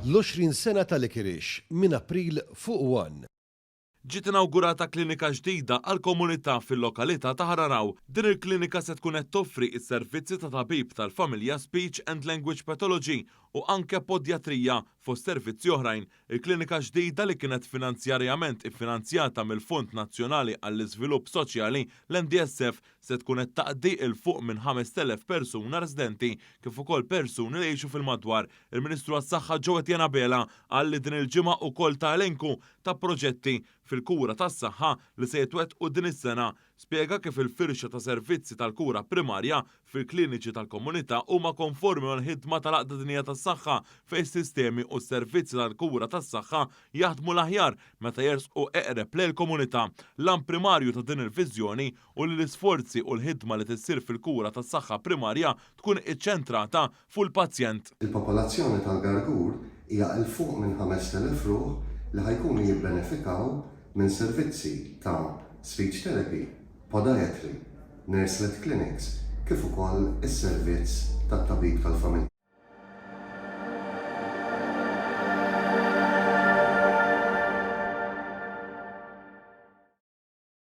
L-20 sena ta' Licorice minn April fuq one. Ġiet inawgurata klinika ġdida għall-komunità fil-lokalità ta' Ħararaw. Din il-klinika se tkun qed toffri s-servizzi ta' tabib tal-familja Speech and Language Pathology u anke podjatrija fost servizzi oħrajn. Il-klinika ġdida li kienet finanzjarjament iffinanzjata mill-Fond Nazzjonali għall-Iżvilupp Soċjali, l-NDSF, se tkun qed taqdi 'l fuq minn 5,000 persuna residenti kif ukoll persuni li jgħixu fil-madwar. Il-Ministru għas-Saħħa Joe Etienne Abela qal li din il-ġimgħa ukoll ta elenku ta' proġetti fil-kura tas-saħħa li se jitwettqu din is-sena. Spjega kif il-firxa ta' servizzi tal-kura primarja fil-kliniċi tal-komunità huma konformi mal-ħidma tal-Għaqda Dinjija tas-Saħħa fejn is-sistemi u s-servizzi tal-kura tas-saħħa jaħdmu l-aħjar meta jersqu eqreb lejn il-komunità. L-għan primarju ta' din il-viżjoni u li l-isforzi u l-ħidma li tissir fil-kura tas-saħħa primarja tkun iċċentrata fuq il-pazjent. Il-popolazzjoni tal-Gargur hija 'l fuq minn 5,000 ruħ li ħa jkunu jibbenefikaw minn servizzi ta' speech therapy, podiatry, nurse-led clinics kif ukoll is-servizz tat-tabib tal-familja.